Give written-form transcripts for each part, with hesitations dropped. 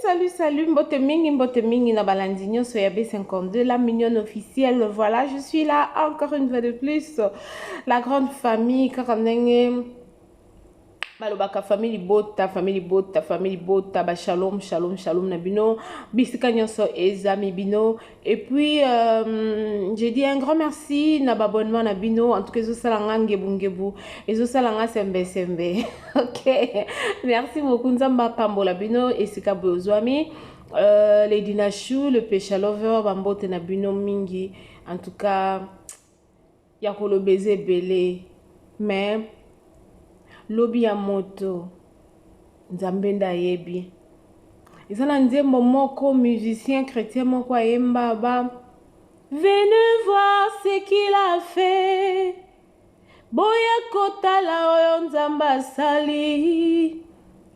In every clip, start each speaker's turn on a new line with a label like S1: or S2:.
S1: salut, salut, mbote mingi, mbote mingi na balandi nyonso ya B52, la mignonne officielle. Voilà, je suis là encore une fois de plus. La grande famille, kaka ndenge balobaka famille libota, famille libota, famille libota, ba shalom, shalom, shalom na bino, bisika nyonso ezami bino. Et puis, j'ai dit un grand merci na ba abonnement na bino. En tout cas, ezosala nga ngebu ngebu, ezosala nga sembe sembe. Ok, merci beaucoup. Nzambe apambola bino esika bozwami. Lady Nashu, le Pesha Lover, bambote na bino mingi. En tout cas, ya koloba eza ebele, mais lobi ya moto Nzambe nde ayebi. Eza na nzembo moko musicien chrétien moko ayemba ba venez voir ce qu'il a fait, boya kotala oyo Nzambe asali.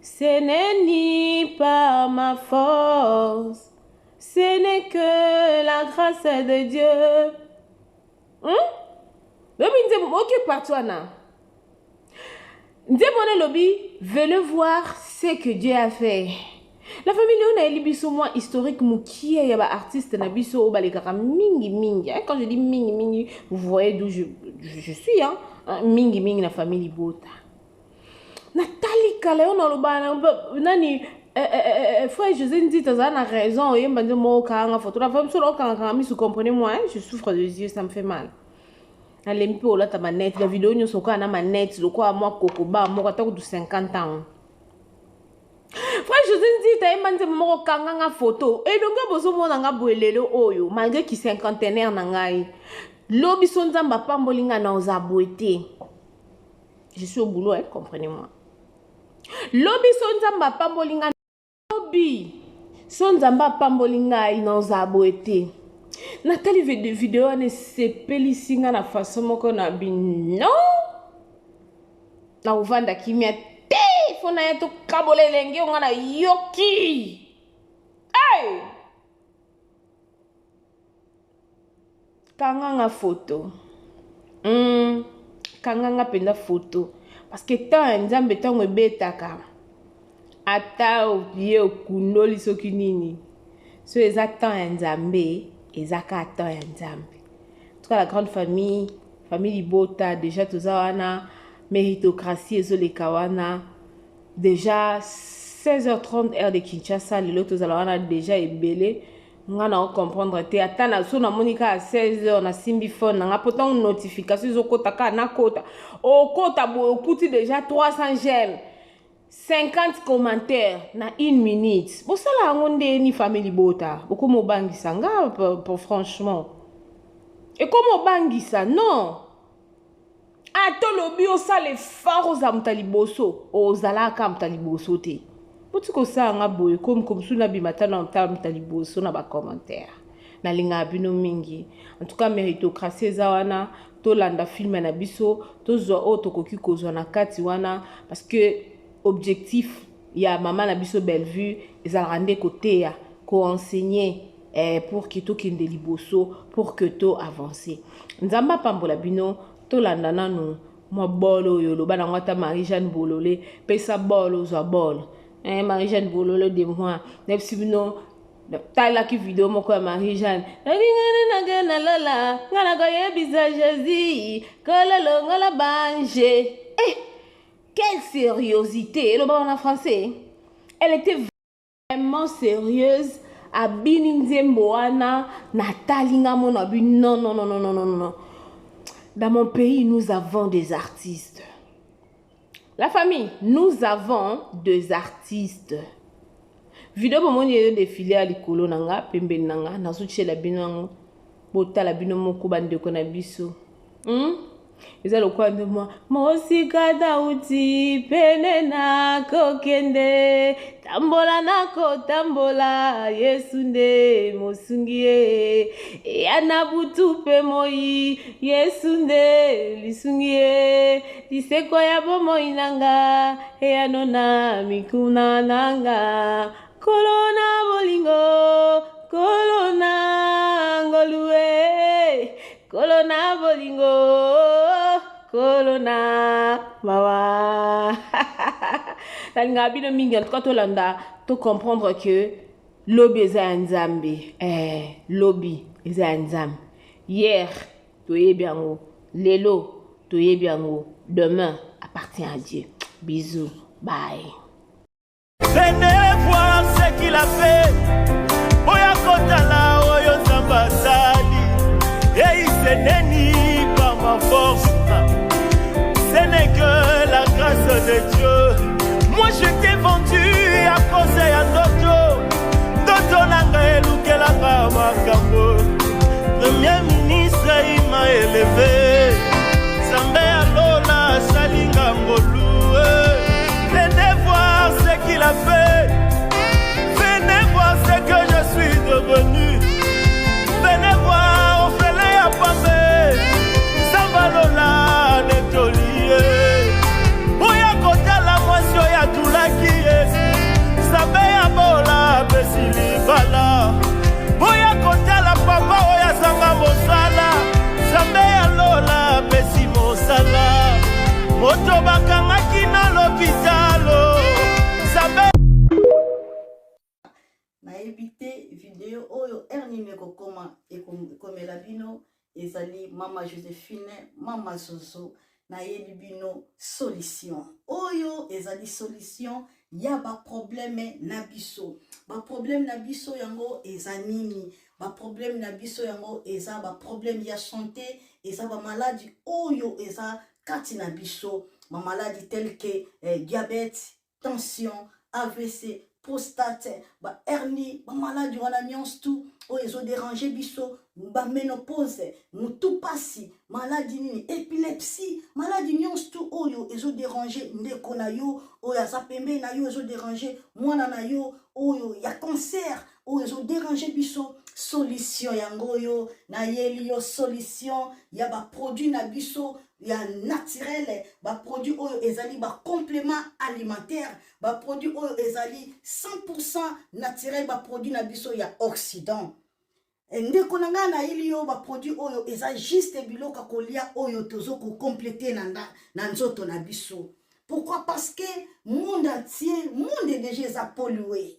S1: Ce n'est ni par ma force, ce n'est que la grâce de Dieu. Lobi nzembo oki parti wana. Nzembo wana elobi venez voir ce que Dieu a fait. La famille oyo nayeli biso mwa historique mokie ya baartiste na biso oyo balekaka mingi mingi, hein? Quand je dis mingi mingi, vous voyez d'où je suis, hein? Mingi mingi na famille libota. Natali kala yo naloba nani, frère José Nzita azala na raison oyemba nde moko okanga photo na famille solo okangakanga misu. Comprenez-moi, hein? Je souffre des yeux, ça me fait mal. Nalembi mpe olata manete ba vidéo nyonso okoya na manete lokola mwa kokoba moko ata kutu 50 ans. Frère José Nzita ayemba nzembo moko kanganga photo. Elongi oyo bozomona nga boye lelo oyo, malgré ki cinquantenaire na ngai, lobi so Nzambe apamboli ngai na oza boye te. Je suis au boulot, hein, comprenez-moi. Lobi so Nzambe apamboli ngai, lobi so Nzambe apamboli ngai na oza boye te. Natali video wana, esepelisi nga na façon moko na bino na kovanda kimia te. Fo na ye tokabola elenge oyo nga nayoki. Hey! Kanganga photo, kanganga mpenza photo, parce que temps ya Nzambe ntango ebetaka, ata ye okundoli soki nini, so eza temps ya Nzambe, eza kaka temps ya Nzambe. En tout cas, la grande famille, famille libota, déjà toza wana. Méritocratie ezoleka wana déjà 16h30 heure de Kinshasa. Lelo tozala wana déjà ebele. Nga na ocomprendre te, ata na so namoni kaka 16h, nasimbi phone na nga mpo ntango notification ezokota kaka nakota, okota boye okuti déjà 300 j'aime, 50 commentaires na une minute. Bosala yango ndeni? Famille libota, bokoma obangisa nga. Pour franchement, ekoma obangisa. Non, ata olobi osala effort, ozala moto ya liboso, ozalaka moto ya liboso te. Boti kosala nga boye komi mosusu nabima ta na tala moto ya liboso na bacommentaire. Nalingaka bino mingi. En tout cas, méritocratie eza wana. Tolanda film na biso, tozwa oyo tokoki kozwa na kati wana, parce que objectif ya mama na biso Bellevue ezalaka nde koteya, koenseigner, pour que tokende liboso, pour que to avance. Nzambe apambola bino. Tolanda nanu mwa bolo oyo oloba nango. Ata Marie Jeanne Bolole, pesa bolo, ozwa bolo, eh, Marie Jeanne Bolole de moi. Nayebisi bino, talaki video moko ya Marie Jeanne nalingani na lola nga na koyebisa Jésus kololongola banje. Eh, quelle sérieuxité! Eloba wana français, elle était vraiment sérieuse. Abini nzembo wana, natali nga mona abi non, non, non, non, non, non, non. Dans mon pays, nous avons des artistes. La famille, nous avons des artistes. Video bomoni eyo défilé ya likolo na nga, pembeni na nga, nazotiela bino yango, botala bino moko bandeko na biso, Eza lokola nde mwa mosika dauti, pene nakokende, tambola nakotambola, Yesu nde mosungi ye, eya na butu mpe moi, Yesu nde lisungi ye, liseko ya bomoi na nga, eyano na mikuna na nga, Nkolo na bolingo, Nkolo na ngolu e, Nkolo na bolingo, Nkolo na mawa. Nalingaka bino mingi. En tout cas, tolanda, to comprendre que lobi eza ya Nzambe. Eh, lobi eza ya Nzambe. Hier toyebi yango, lelo toyebi yango, demain appartient à Dieu. Bisous, bye.
S2: Venez voir ce qu'il a fait. Boya kotala oyo Nzambe asali. Et il se n'est par ma force. Ce n'est que la grâce de Dieu. Moi j'étais vendu à cause ya ndoto. Ndoto nanga elukelanga makambo. Premier ministre il m'a élevé. Nzambe ya lola asalinga ngolu. Venez voir ce qu'il a fait. Venez voir ce que je suis devenu. Venez voir ofele ya pambe. Nzambe alola netoli ye. Boya kotala mwasi oyo atulaki ye. Nzambe ya bola apesi libala. Boya kotala papa oyo azanga mosala. Nzambe ya lola apesi mosala. Moto bakangaki na lopitalo. Nzambe.
S3: Nayebi te video oyo heure nini ekokoma, ekomela bino. Ezali mama Josephine, mama Zozo. Nayebi bino solution oyo ezali solution ya baproblème na biso. Baproblème na biso yango eza nini? Baproblème na biso yango eza baproblème ya santé, eza bamaladi oyo eza kati na biso, bamaladi tel que diabète, tension, AVC, prostate, ba hernie, bamaladi wana nyonso tu oyo ezoderange biso, baménopause, mutu pasi, maladi nini, épilepsie, maladi nyonso tu oyo ezoderange ndeko na yo oyo aza pembeni na yo, ezoderange mwana na yo oyo ya cancer, oyo ezoderange biso. Solution yango oyo nayeli yo, solution ya baproduit na biso ya naturel, baproduit oyo ezali bacomplément alimentaire, baproduit oyo ezali 100% naturel, baproduit na biso ya Occident. Ndeko na ngai, nayeli yo baproduit oyo eza juste biloko ya kolia oyo tozo kocompléter na nzoto na biso. Pourquoi? Parce que monde entier, monde déjà eza pollué,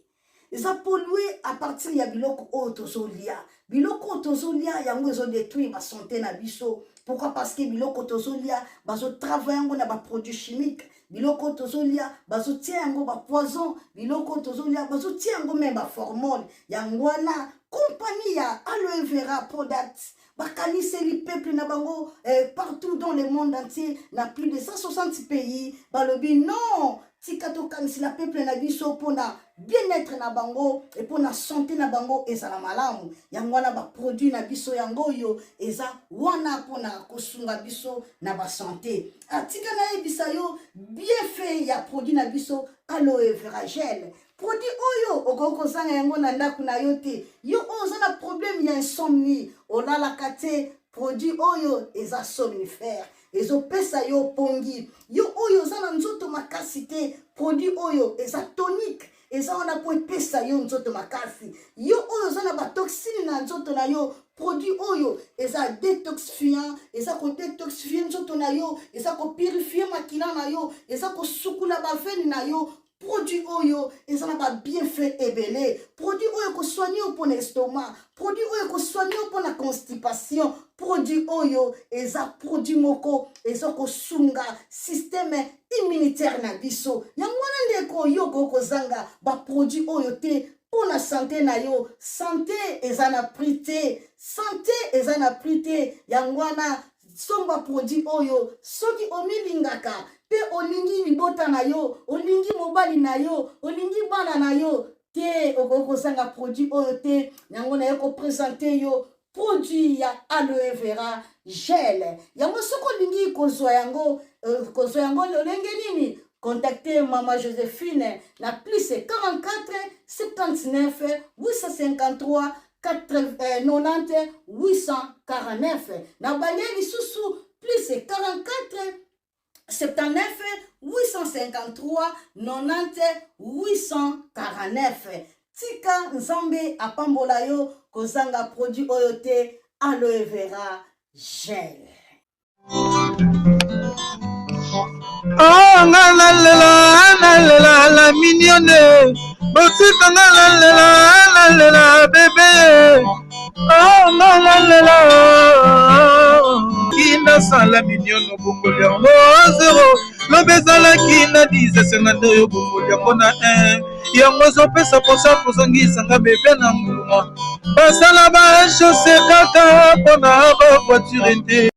S3: eza pollué à partir ya biloko oyo tozolia. Biloko oyo tozolia yango ezodétruire basanté na biso. Pourquoi? Parce que biloko tozolia, bazotravaille yango na baproduit chimique. Biloko oyo tozolia, bazotia yango bapoison. Biloko oyo tozolia, bazotia yango même baformol. Yango wana compagnie ya Aloe Vera Product bakaniseli peuple na bango partout dans le monde entier, na plus de 160 pays. Balobi non, tika tokanisela peuple na biso mpona bien-être na bango e mpona santé na bango ezala malamu. Yango wana baproduit na biso yango oyo eza wana mpona kosunga biso na basanté. Atika nayebisa yo bienfait ya produit na biso Aloe Vera Gel. Produit oyo okoki kozanga yango na ndako na yo te. Yo oyo oza na problème ya insomnie, olalaka te, produit oyo eza somnifère, ezopesa yo pongi. Yo oyo oza na nzoto makasi te, produit oyo eza tonique, eza wana mpo epesa yo nzoto makasi. Yo oyo oza na batoxine na nzoto na yo, produit oyo eza détoxifiant, eza kodétoxifie nzoto na yo, eza kopurifie makila na yo, eza kosukula baveine na yo. Produit oyo eza na babienfait ebele. Produit oyo ekosoigne yo mpona estomac, produit oyo ekosoigne yo mpona constipation. Produit oyo eza produit moko eza kosunga système immunitaire na biso. Yango wana ndeko, yo okoki kozanga baproduit oyo te mpo na santé na yo. Santé eza na prix te, santé eza na prix te. Yango wana somba produit oyo soki omilingaka mpe olingi libota na yo, olingi mobali na yo, olingi bana na yo te, okoki kozanga produit oyo te. Yango naye koprésenter yo produit ya Aloe Vera Gel. Yango soki olingi kozwa yango, kozwa yango lolenge nini? Contacte mama Josephine na plus 44 79 853 90 849. Na balie lisusu, plus 44 79 853 90 849. Tika Nzambe apambola yo. Kozanga produit oyo te, Aloe Vera Gel.
S4: Oh, nga nalela. nalela la mignonne, botika nga nalela, nalela bebe, oh nga nalela. Kinasala mignonne, obongoli yango zero, lobi ezalaki na 10, esenga nde oyo obongoli yango na 1. Yango ezopesa mposa kozongisa nga bebe na nguluma. Basala ba chausse kaka mpona ba voiture te.